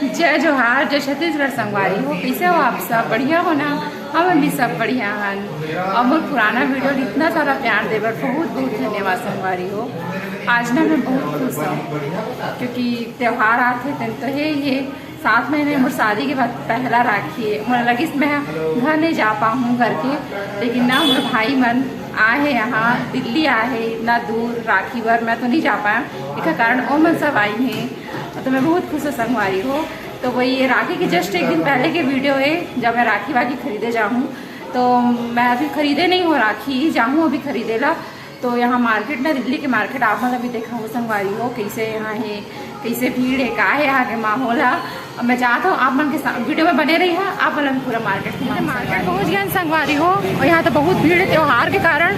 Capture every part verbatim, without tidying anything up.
जय जोहार, जय छत्तीसगढ़ संगवारी हो। कइसे हो आप सब? बढ़िया हो ना? हमन भी सब बढ़िया हन। अउ मोर पुराना वीडियो ल इतना सारा प्यार दे बर बहुत बहुत धन्यवाद संगवारी हो। आज ना मैं बहुत खुश हूँ, क्योंकि त्यौहार आथे तेन तो हे ही हे। सात महीने मोर शादी के बाद पहला राखी हे। मोला लगिस मैं घर नहीं जा पाहूँ घर के, लेकिन ना, मोर भाई मन आए हे यहाँ, दिल्ली आए हे इतना दूर राखी बर, मैं तो नहीं जा पाया। एकर कारण ओ मन सब आई हे, तो मैं बहुत खुश हूँ संगवारी हो। तो वही, ये राखी के जस्ट एक दिन पहले के वीडियो हे, जब मैं राखी वाखी खरीदे जाहूँ। तो मैं अभी खरीदे नहीं हूँ राखी, जाहूँ अभी खरीदे ला। तो यहाँ मार्केट ना, दिल्ली के मार्केट आप मन ला भी देखाहूँ संगवारी हो, कइसे यहाँ हे, कइसे भीड़ हे, का हे यहाँ के माहौल हे। अब मैं जात हूँ, आप मन के साथ वीडियो में बने रहिहा, आप मन ला भी पूरा मार्केट घुमा। मार्केट पहुँच गए संगवारी हो, और यहाँ तो बहुत भीड़ हे त्यौहार के कारण,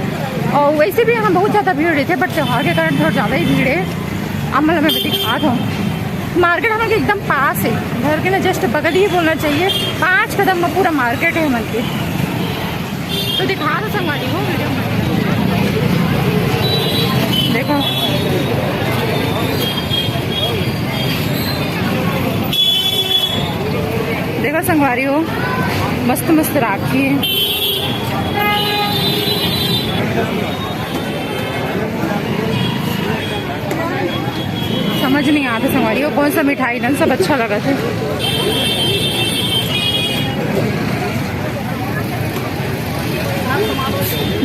और वैसे भी यहाँ बहुत ज़्यादा भीड़ रहिथे, but त्यौहार के कारण थोड़ा ज़्यादा ही भीड़ हे। आप मन ला मैं दिखात हूँ, मार्केट हमन के एकदम पास हे, घर के ना जस्ट बगल ही बोलना चाहिए, पाँच कदम में पूरा मार्केट हे हमन के। तो दिखा दो संगवारी हो वीडियो में। देखो, देखो संगवारी हो, मस्त मस्त राखी हे। समझ नहीं आता संगवारी हो, कौन सा मिठाई लेन, सब अच्छा लगथे।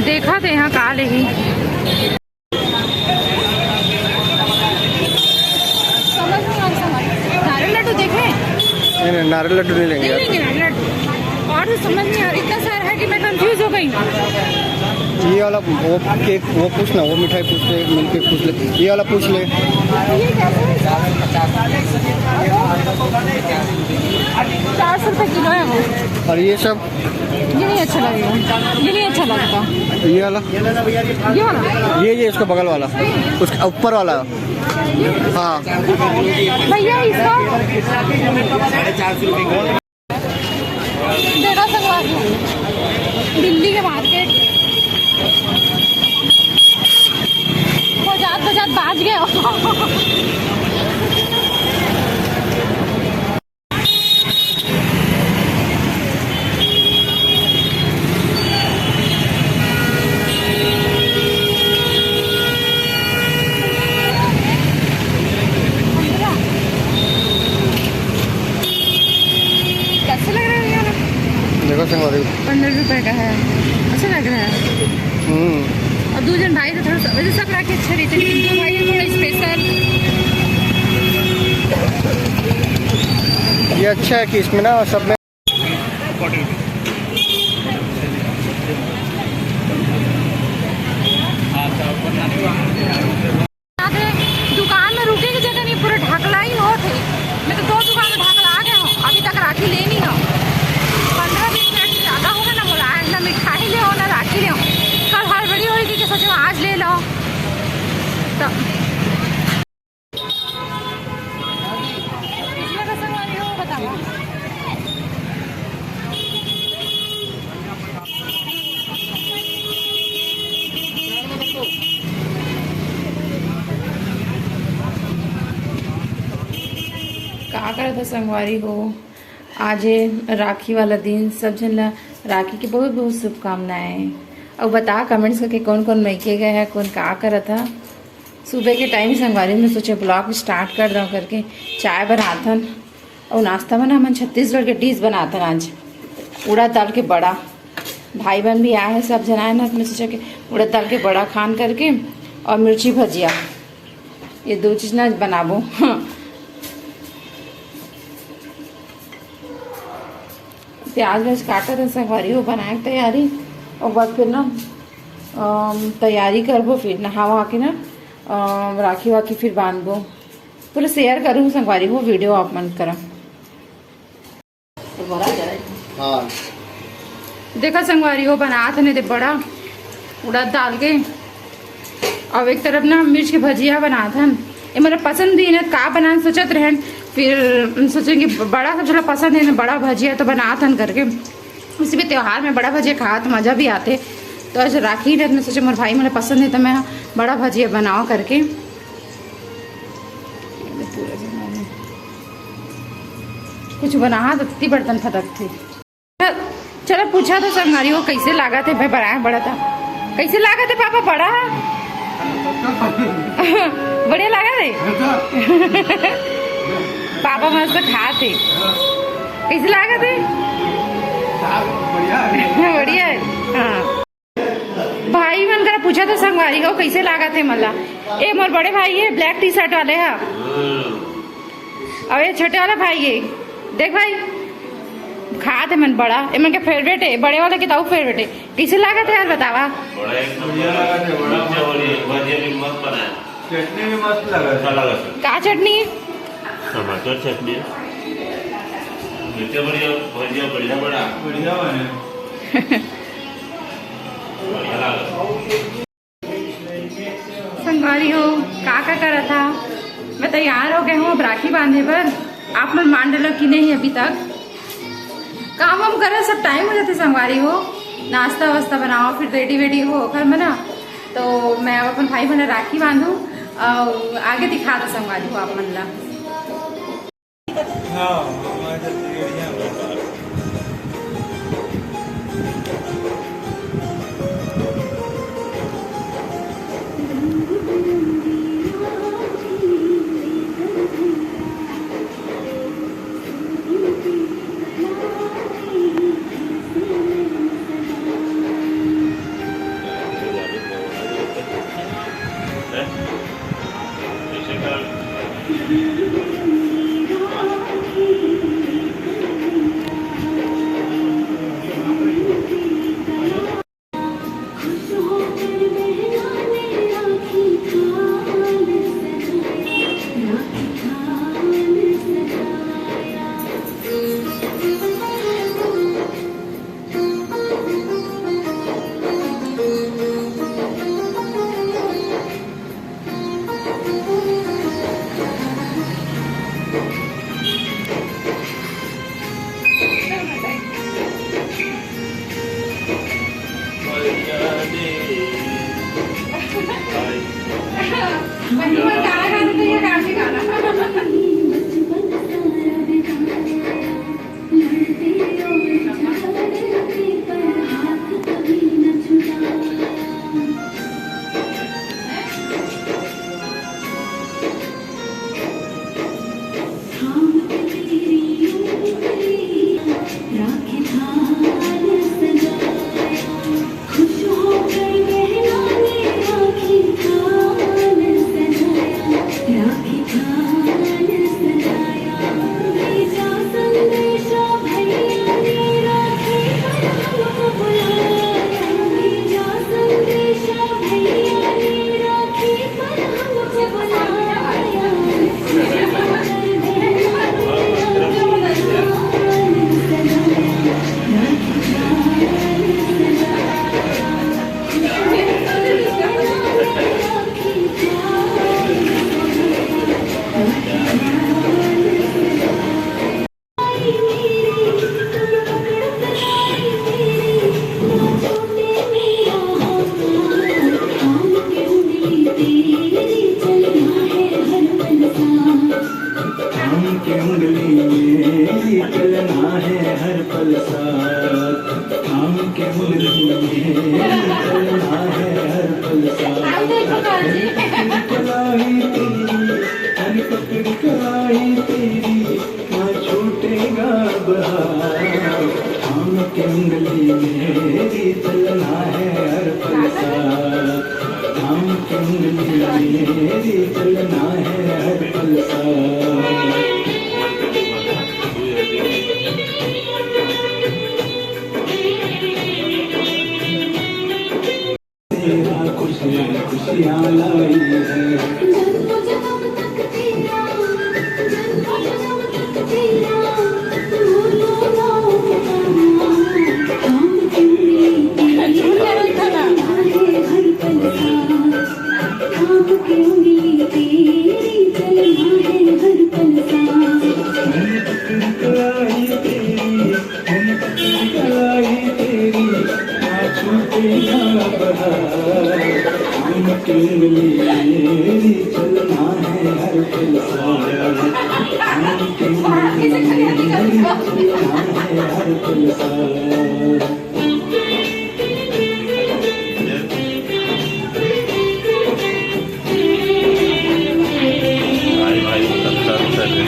देखत हे यहाँ का लेही। समझ नहीं आ रहा, समझ। नारियल लड्डू देखे? नहीं, नहीं, नारियल लड्डू नहीं लेंगे नहीं यार। लेंगे नारियल लड्डू। और तो समझ नहीं आ रहा, इतना सारा है कि मैं कंफ्यूज हो गई। ये वाला वो केक, वो पूछ ना, वो मिठाई पूछ ले, मिल्क केक पूछ ले, ये वाला पूछ ले। ये कैसे है? चार सौ रुपये किलो है वो। और ये सब? ये नहीं अच्छा लगेगा, ये नहीं अच्छा लगता। ये वाला? ये वाला? ये, ये इसका बगल वाला, उसके ऊपर वाला। हाँ। भैया, इसका देखा संगवारी, दिल्ली के मार्केट। बजात बजात बाज गए हो। कैसे लग रहा है ये वाला? देखो संगवारी। पन्द्रह रुपए का है, अच्छा लग रहा है। हम्म। और दू जन भाई तो थोड़ा सा, वैसे सब राखी अच्छा रहिथे, लेकिन दो भाई है थोड़ा स्पेशल। ये अच्छा है कि इसमें ना सब में दुकान में रुके के जगह नहीं, पूरा ढकला ही होत हे। मैं तो दो दुकान में ढकला आ गया हूँ, अभी तक राखी लेनी है। पन्द्रह बीस मिनट से ज़्यादा हो गया ना, बोला ना मिठाई ले हो ना राखी ले हो। कल हड़बड़ी होई कि सोचे आज ले लो। तो बताओ। का करत हो संगवारी हो? आज ए राखी वाला दिन, सब झन ला राखी के बहुत बहुत शुभकामनाएं। अउ बता कमेंट्स करके कौन कौन मइके गए है, कौन का करत है। सुबह के टाइम संगवारी में सोचे ब्लॉग स्टार्ट कर दो करके चाय बनाथन। अउ नाश्ता में ना हमन छत्तीसगढ़ के डिश बनाथन आज, उड़द दाल के बड़ा। भाई बहन भी आए हैं, सब जन आए ना, तो मैं सोचा कि उड़द दाल के बड़ा खान करके और मिर्ची भजिया, ये दो चीज ना बनाबो। प्याज व्याज काटत हन संगवारी हो, बनाए के तैयारी। और बाद फिर ना अम, तैयारी करबो, फिर नहा वहा के ना अम, राखी वाखी फिर बांधबो। पूरा शेयर करूँ संगवारी हो वीडियो आप मन करा। हाँ। देखा संगवारी हो बनात हन एदे बड़ा उड़द दाल के, अउ एक तरफ ना मिर्च के भजिया बनात हन। ये मोला पसंद भी ना, का बनान सोचत रहन, फिर सोचे कि बड़ा सब झन ला पसंद है ना बड़ा भजिया, तो बनात हन करके। वैसे भी त्योहार में बड़ा भजिया खात मजा भी आथे। तो आज राखी रहत, मैं सोचे मोर भाई मोला पसंद है तो मैं बड़ा भजिया बनाओ करके। पूरा जमा में। कुछ बनाहा तो इतनी बर्तन फटकथे। चलो पूछा तो संगवारी हो, कैसे लागत हे भाई बड़ा, बड़ा था? कैसे लागत हे पापा, बड़ा? बढ़िया लागत हे। पापा मस्त खात हे। कैसे लागत हे? बढ़िया हे। हाँ। भाई मन करा पूछा तो संगवारी हो, कैसे लागत हे मला? ए मोर बड़े भाई हे, black T-shirt वाले हा। अउ ये छोटे वाला भाई हे, देख भाई, खात हे मन बड़ा, ए मन के favourite हे, बड़े वाला के तो favourite हे। कैसे लागत हे यार, बतावा? बड़ा एकदम बढ़िया लागत हे, बड़ा मिर्चा वाली भजिया भी मस्त बनाया। चटनी भी मस्त लागत हे। अच्छा लागत हे। का चटनी? टमाटर चटनी। मिर्चा बढ़िया, भजिया बढ़िया बड़ा। बढ़िया बने। बढ़िया लागत हे। संगवारी हो, का का करत हा? मैं तैयार हो गए हूँ अब राखी बांधे बर। आप मन बांध डलो कि नहीं अभी तक? काम वाम करे सब time हो जाथे संगवारी हो, नाश्ता वास्ता बनाओ, फिर ready वेडी हो ओखर मना। तो मैं अब अपन भाई बहन राखी बांधू और आगे दिखा दो संगवारी हो आप मन ला। हाँ, हमारे साथ बढ़िया। थाम के उंगली मेरी चलना है हर पल साथ। थाम के उंगली मेरी चलना है हर पल साथ। पकड़ी कलाई तेरी, अरे पकड़ी कलाई तेरी, ना छूटेगा अब हाथ। थाम के उंगली मेरी चलना है हर पल साथ। थाम के उंगली मेरी चलना है हर पल साथ। खुशियाँ, खुशियाँ लाई। भाई, भाई, सत्तर रुपए दे।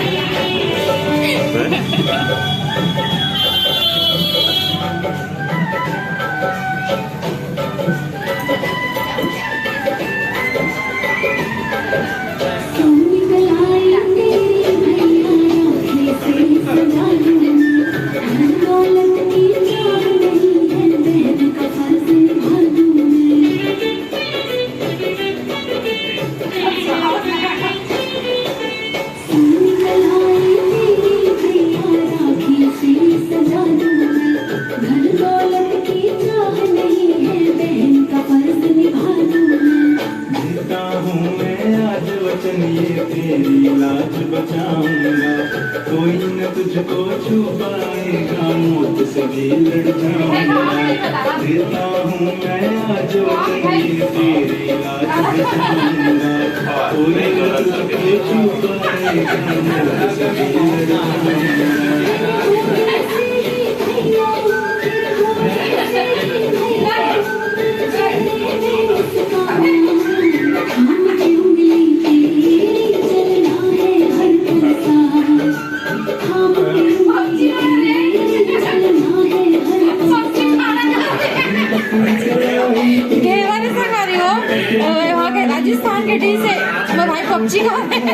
देता हूँ मैं आज वचन, ये तेरी लाज बचाऊंगा। कोई न तुझको छू पाएगा, मौत से भी लड़ जाऊंगा। देता हूँ मैं आज वचन, ये तेरी लाज बचाऊंगा। कोई न तुझको छू पाएगा, मौत से भी लड़ जाऊंगा। घेवर से खा रही हो, अ, वहाँ के राजस्थान के डिश है। मेरे भाई पबजी खा रहे हैं।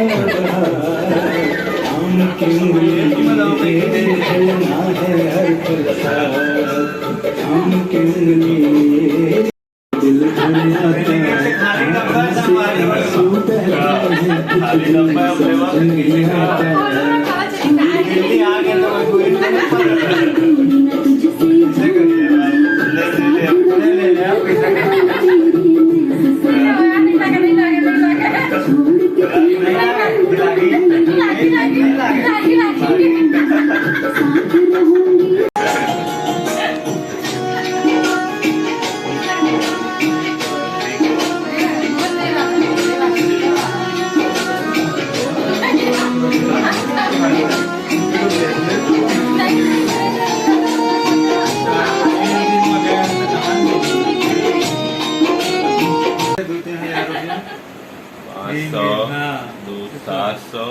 पाँच सौ, हाँ। दो, सात सौ,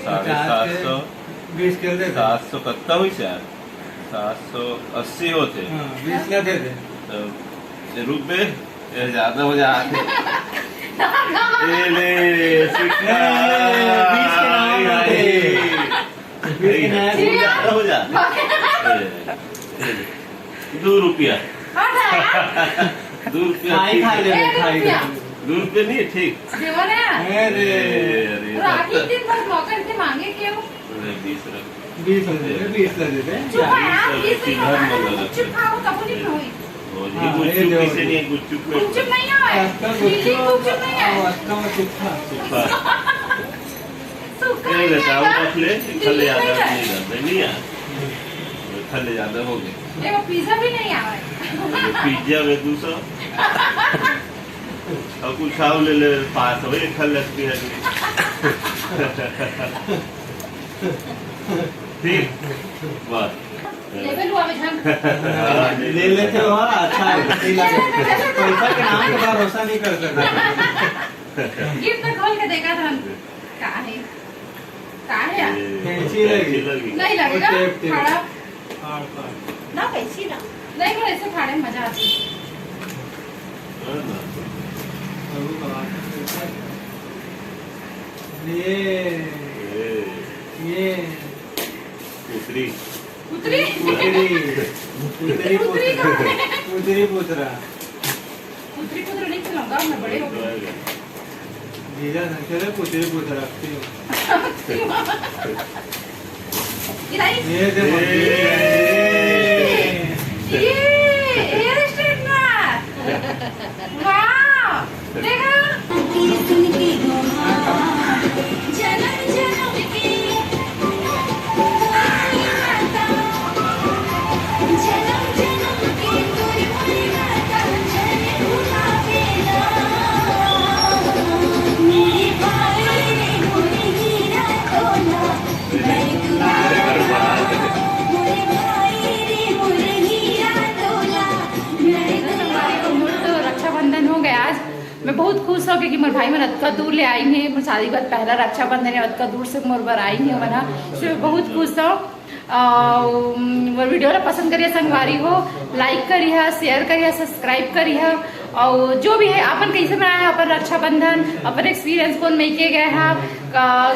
साढ़े सात सौ, बीस कर दे। सात सौ कत्ता हुई यार? सात सौ अस्सी होते। हाँ, बीस ला दे दे। तो ये रुक बे, ये ज्यादा हो जा। ये ले, सिक्का। ए, बीस के नाम आ गए। बीस के नाम आ गए। ज्यादा हो जा। ये, ये ले। दो रुपया। दो रुपया खाई ठीक खा है। ले, एक खाई रुपया। दो रुपया नहीं है, ठीक। देवा ना। अरे। अरे, अरे, राखी तब दिन भर मौका इनके मांगे क्यों? अरे, बीस रख। बीस हो जाए, बीस कर देते हैं। चुप है यार, बीस बीस रुपया चिल्हर में लगा। चुप खाओ, तब नहीं खाओ। और ये हाँ, ये गुपचुप जो किसे नहीं है, गुपचुप में गुपचुप नहीं है। आपका गुपचुप, दिल्ली गुपचुप नहीं है। आपका वो सुक्खा। सुक्खा। सुक्खा ये नहीं बेटा, है वो ना? रख ले, दिल्ली खा ले, नहीं ज्यादा है। नहीं ज्यादा, नहीं यार। खा ले, ज्यादा हो गए। ये वो पिज़्ज़ा भी नहीं आवा है। ये पिज़्ज़ा में दो सौ। और कुछ खाओ, ले ले, पाँच सौ, ये खा ले, पिज़्ज़ा। ठीक, बस। लेवल हुआ में झन। ले लेते हो, अच्छा है, सही लगे। पैसा के नाम पे भरोसा नहीं कर सकते। गिफ्ट तो खोल के देखा था हम। का है? का है यार? ये कैंची लगी। कैंची लगी। नहीं लगेगा। वो टेप, टेप। फाड़ा। फाड़, फाड़। ना कैंची ना। नहीं, वो ऐसे फाड़े में मजा आती है। हाँ ना। और वो कबाब। ये। ये। ये। उतरी। उतरी? उतरी। उतरी उतरी पुत्र। कहाँ है? उतरी पुत्र। पुत्री पुत्र नहीं खिलाऊंगा, मैं बड़े हो गए। जीजा संग चले, पुत्री पुत्र रखती हूँ। ये दे मम्मी। ये, ये हेयर स्ट्रेटनर। वाह, देखा? मैं बहुत खुश हूँ, क्योंकि मोर भाई मन अतका दूर ले आइन हे, मोर शादी के बाद पहला रक्षाबंधन हे, अतका दूर से मोर बर आइन हे मन ह, इससे मैं बहुत खुश हूँ। अउ मोर वीडियो ला पसंद करिहा संगवारी हो, लाइक करिहा, शेयर करिहा, सब्सक्राइब करिहा। अउ जो भी हे, अपन कैसे मनाए हे अपन रक्षाबंधन, अपन एक्सपीरियंस कोन में के गए हे,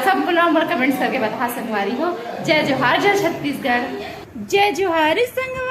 सब मोला कमेंट्स करके बताहा संगवारी हो। जय जोहार, जय छत्तीसगढ़। जय जोहार संगवारी।